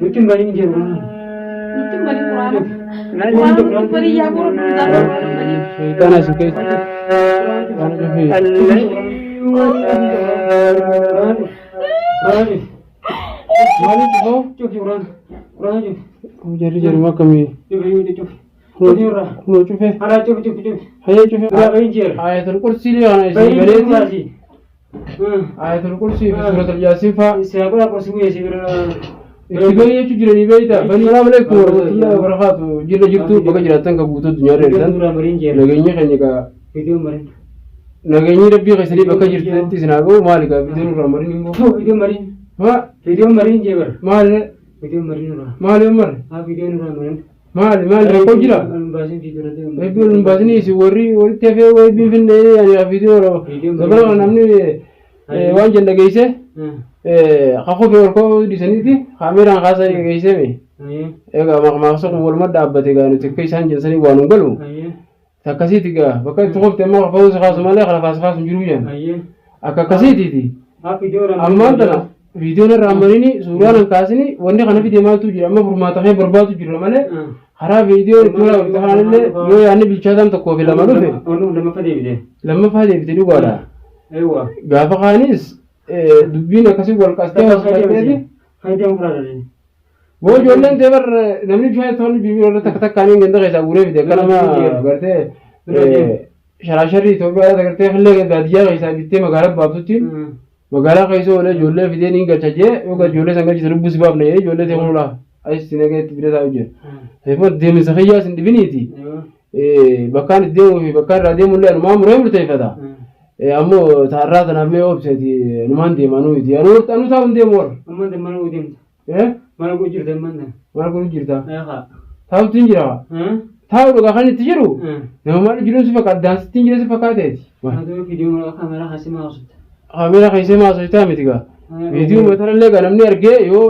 Nutti hin baniin jiru. Nutti hin baniin quraana. Quraana nutti hin baniin yaa boo rabbi sodaadhu quraana hin baniin. Shayxaana isin keessa. Quraana cufii. Maaliif cufoo? Cufi quraana. Quraana cufi. Jarri jaruma akkamii? Cufi cufi. Cufi irraa. Kunoo cufe. Haraa cufi cufi cufi. Hayee cufe. Irraa bahin jeera. Ayatul Kursi kana isin Bahin galeeti. baasi. Ayatul Kursi fi Suratul Yaasiin faa. Siyaa qura qursi bu'ee si bira. Itti bani jechuu jiranii beeyta. Bani salaamu alaikum warahmatullahi wabarakaatu. Jirra jirtu bakka jiraattan ka guutuu addunyaa irra jirtan. Irraa mariin jeera. Nageenyi keenya ka Viidiyoo mariin. nageenyi rabbii keessanii bakka jirtanitti isin haa ga'u maali gaa viidiyoon irraa mariin hin ga'u. Viidiyoo mariin. Maa Viidiyoo mariin jeera. maali Viidiyoo mariin irraa. maali Umar Haa viidiyoo irraa mariin. maali maali rakkoo jira. Baasin viidiyoo irratti. Rabbi ol hin baasinii isin warri walitti hafee wayii finfinnee ani viidiyoo zabana kana namni waan jenna geesse kakuu ol ka'uu dhiisaniiti kaameeraan kaasanii geessee mi. Egaa maqmaaqsa kun waluma dhaabbate egaa nuti akka isaan jensanii waan hin galu. Akkasiiti egaa bakka itti qofte amma kafa'uu si kaasu malee kan lafaa si kaasu hin jiru jedhan. Akka akkasiitiiti. Ammaan tana viidiyoon irraa marini suuraan hin kaasini wanni kana fide maaltu jira amma furmaata kee barbaadu jirra malee karaa viidiyoon itti waraabamte kanaan illee yoo yaadni bilchaataan tokkoo fi lama dhufe Lammaffaa deebite. lammaffaa deebite dhugaadha. Eewwa. Gaafa kaanis dubbiin akkasii wal qastee hoosifadheeti. Faayidaan furaadhaan. Boo ijoolleen tee bar namni bishaan toonni biibii irra takka takkaan hin ganda keessaa guuree fide akka nama gartee sharaasharri Itoophiyaa gartee killee baadiyyaa keessaa bittee magaalaa baaftutti magaalaa keessa oolee ijoollee fidee ni galcha jee yoo ijoollee san galchite lubbuu si baafna jedhee ijoollee tee kunula achi si nagee itti bira taa'u jira. Seefuma deemsa kiyyaa sin dhibiniiti. Bakkaan itti deemuu fi bakkaan irraa deemullee illee anumaa muree murteeffata. Ammoo taarraa tanaaf mee obseeti numaan deema anuu miti. Anuu anuu taa'u hin deemu warra. Ammaan tan mana deemta. Mana godhu jirta ammaan tan. Maal godhu jirta? Eegaa. Taa'utti hin jira. Taa'u dhugaa kan itti jiru. Nama maal jiruun si fakkaata daansitti hin jiru si fakkaateeti. Aduu viidiyoo mara kaameraa kaasee maa haasofta? Kaameraa keessee maa haasoftaa miti gaa. Viidiyoo matarallee gaa namni argee yoo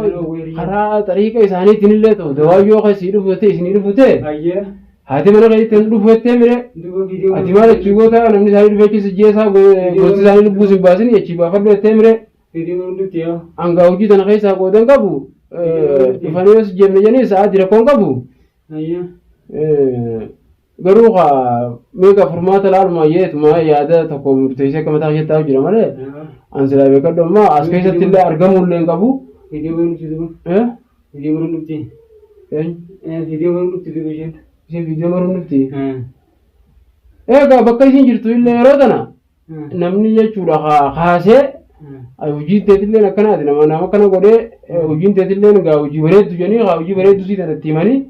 karaa xariiqa isaaniitiin illee ta'u dawaa yoo kasii dhufu ta'e isinii dhufu ta'e. Ayyee. Haati mana keetti hin dhufu jettee mire. Duuba viidiyoo. Ati maal achii goota namni isaanii dhufee achi si jeesaa gosti isaanii lubbuu sin baasin achii baafadhu jettee mire. Viidiyoo maruun dhufti yaa. Hangaa hojii tana keessaa qooda hin qabu. Dhufanii yoo si jenne jedhanii sa'aatii rakkoo hin qabu. Ayyee. Garuu kaa meeqa furmaata laaluma yeetuma yaada tokko murteessee akka mataa keessa taa'u jira malee an silaa beekadhu amma as keessatti illee argamuu illee hin qabu. Viidiyoo maruun dhufti duuba. Viidiyoo maruun dhufti. Viidiyoo maruun dhufti duuba isheen. Isheen viidiyoo maruun dhufti. Egaa bakka isiin jirtu illee yeroo tana namni jechuudha kaasee hojiin teetilleen akkanaati nama nama akkana godhee hojiin teetilleen gaa hojii bareeddu jedhanii haa hojii bareeddu sii tana itti himanii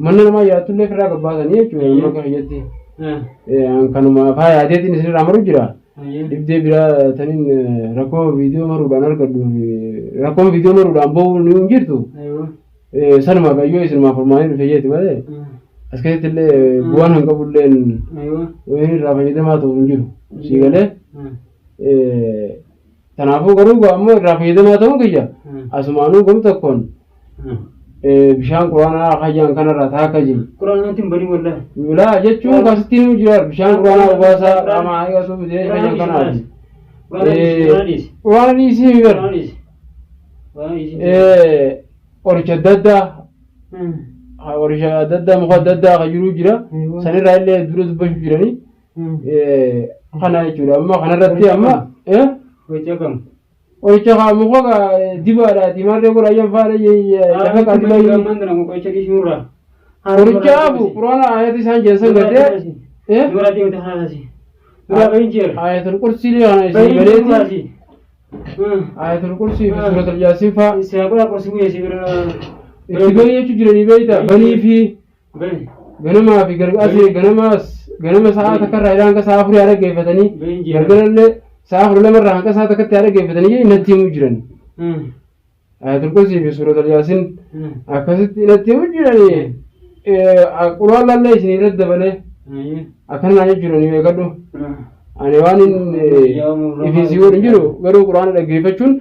mana namaa yaadtullee ofirraa gabbaasanii jechuudha nama akka kiyyatti. Kanuma faa yaadeetiin isinirraa maru jira. Dhibdee biraa taniin rakkoo viidiyoo maruudhaan argadhu rakkoon viidiyoo maruudhaan ba'uu ni hin jirtu. Sanumaaf ayyoo isinumaaf furmaanii dhufe jeeti malee as keessatti illee bu'aan hin qabu illeen waan irraa fayyadamaa ta'u hin jiru. Sii galee kanaafuu garuu ammoo irraa fayyadamaa ta'uun kiyya asumaanuu gam tokkoon bishaan quraanaa kayyaan kanarraa taakka jiru. Quraanatti hin banii wallahi. Laa jechuun kasitti himu jira bishaan quraanaa obaasaa qaama hayyatu fidee kayyaan kanaati. Quraana dhiisi. Quraana dhiisii bar. Quraana dhiisi. Quraana dhiisi. Qoricha adda addaa qoricha adda addaa muka adda addaa kan jiru jira. Sanirraa illee dura dubbachuu jiranii. Kana jechuudha amma kanarratti amma Qoricha kam? qoricha kaa muka dibaadhaati maarree godha ayyan faadha lafa kaa dibaa Ammaan tana qoricha dhiisi nurraa. qoricha abu quraana ayata isaan jensan gartee Dura deemte haasasi. Dura bahin jeera. Ayatul kursi kana isin galeeti Ayatul kursi fi suratul yaasiin faa Siyaa qura qursi bu'ee si bira. itti bani jechuu jiranii beeyta banii fi Bahin. ganamaa fi gargaasii ganamaas ganama sa'a takka irraa hanga sa'a afurii haa dhaggeeffatanii Bahin jeera. galgalallee sa'a 12 irraa hanga sa'a takkatti haa dhaggeeffatanii jedhanii natti himuu jiran. Ayatul Kursii fi Suuratul Yaasin akkasitti natti himuu jiranii quraan lallee isin irratti dabalee akkana naan jechuu beekadhu. Ani waan ifi si godhu hin jiru garuu quraana dhaggeeffachuun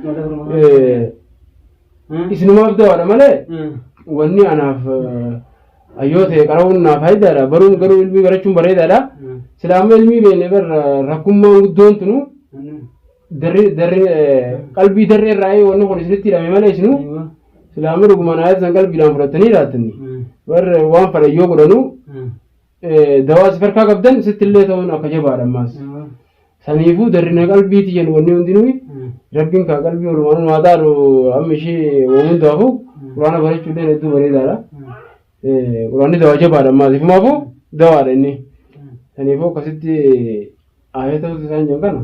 isinumaaf dawaadha malee wanni anaaf ayyoo ta'e qara'uun naaf faayidaadha baruun garuu ilmii barachuun bareedaadha. Sila amma ilmii beekne bar rakkummaan guddoon tunu Darri darri qalbii darree irraa wanni kun isinitti hidhame malee isinuu silaama dhugumaan ayata san qalbiidhaan fudhattanii jiraattanii. Warra waan fedhan yoo godhanuu dawaa si farkaa qabdan sitti illee ta'uun akka jabaadha ammaas. Saniifuu darrina qalbiiti jennu wanni hundinuu rabbiin kaa qalbii walumaan nu haa taalu amma ishee waan hundaafuu quraana barachuu illee hedduu bareedaadha. Quraanni dawaa jabaadha ammaas ifumaafuu dawaadha inni. Saniifuu akkasitti ayata isaan jedhan kana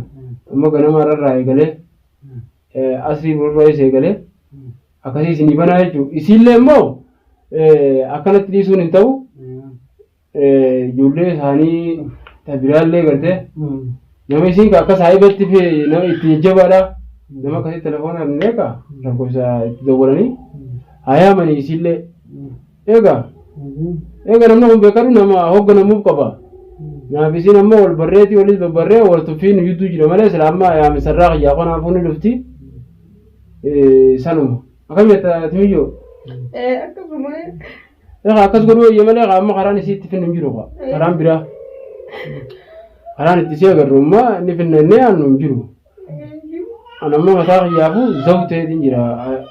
amma ganama irraa eegalee asrii borurraa eegalee akkasii isinii banaa jechuudha. Isiillee immoo akkanatti dhiisuun hin ta'u. Ijoollee isaanii ta biraallee gartee nama isiin akka saahibatti fi nama itti jajjabaadha. Nama akkasii telefoona hin eega lakkoofsa itti dawwalanii haa yaamanii isiillee. Egaa eega namni kun beekadu nama hoogganamuuf qaba. Naaf isiin ammoo wal barreetii walis babbarree wal tuffiin jidduu jira malee sila amma yaamisarraa kiyyaa kanaafuu ni dhufti. Sanuma. Akkam jetta Timiyyoo? Akkasuma. Egaa akkas godhuu wayya malee amma karaan isii itti finnu hin jiru karaan biraa. Karaan itti isii agarru amma inni finna inni aannu hin jiru. An amma mataa kiyyaafuu zaw ta'eetiin jira.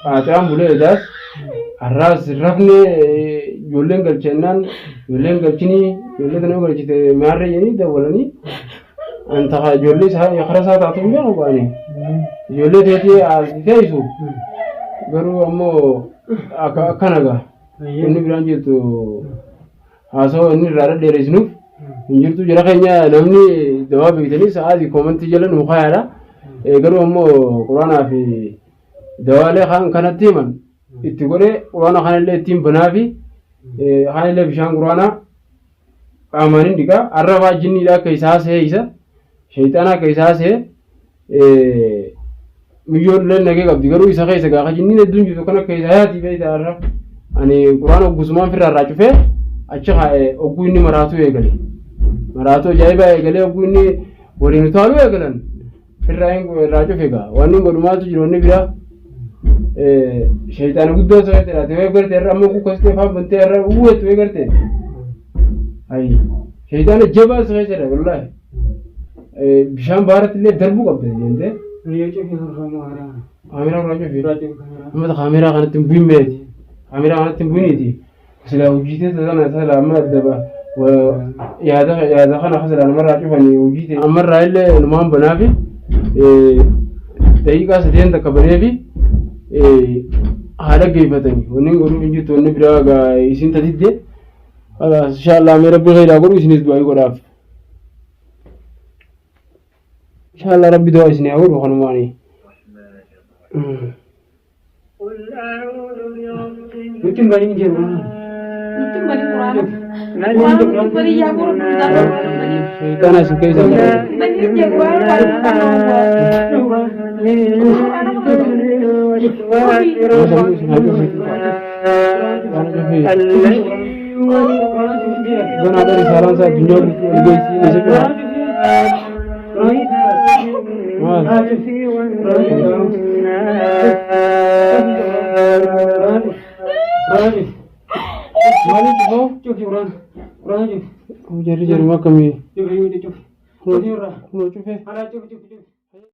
Aaxiraan bulee edaas har'aas rafne ijoolleen galchennaan ijoolleen galchinii ijoollee tana yoo galchite maarree jedhanii dawwalanii an ta'a ijoollee isaa karaa isaa taatu hin beeku ani. Ijoollee teetii as teessu garuu ammoo akka akkana gaa. Inni biraan jirtu haasawaa inni irraa dhedheeresnuuf hin jirtu jara keenya namni dawaa beektanii sa'aatii koomantii jala nuu kaayaadha. Garuu ammoo quraanaa fi dawaalee kan kanatti himan itti godhee quraana kanallee ittiin banaa fi kanallee bishaan quraanaa qaamaan hin dhiqaa arrabaa jinniidha akka isaa see isa shayxaana akka isaa see miyyoon illee nagee qabdi garuu isa keessa gaafa jinniin hedduun jirtu kan akka isaa yaati beekta har'a ani quraana oggusumaan firraa irraa cufee achi kaa'e ogguu inni maraatuu eegale maraatuu ajaa'ibaa eegalee ogguu inni waliin utaaluu eegalan firraa irraa cufe gaa waan inni godhu maaltu jiru inni biraa shayxaana guddaa isa keessa jiraate yoo garte irra amma kukkastee afaan bantee irra uwweettu yoo garte ayi shayxaana jabaa isa keessa jira wallaahi bishaan baaratti illee darbuu qabda jettee kaameraa irraa cufi amma kaameraa kanatti hin bu'in meeti kaameraa kanatti hin bu'iniiti silaa hojii teessa sana silaa amma adda ba yaada yaada kana silaa namarraa cufanii hojii ta'e ammarraa illee numaan banaafi daqiiqaa sadeen takka baneefi haa dhaggeeffatanii wanni godhuuf hin jirtu wanni biraa gaa isin tadidde inshallah mee rabbi khayraa godhu isinis du'aa godhaaf inshallah rabbi du'aa isin haa godhu kanumaanii. Nutti hin baniin jiru. Nutti hin baniin quraana. Quraana nutti hin baniin yaa bora nutti hin baniin. Shayxaana isin keessa jira. Baniin jee quraana quraana Ganaa dha risaalaan isaa addunyaa guutuu ol geessii ni siqaa. Maal? Maaliif cufoo? Jarri jaruma akkamii? Kunoo cufee.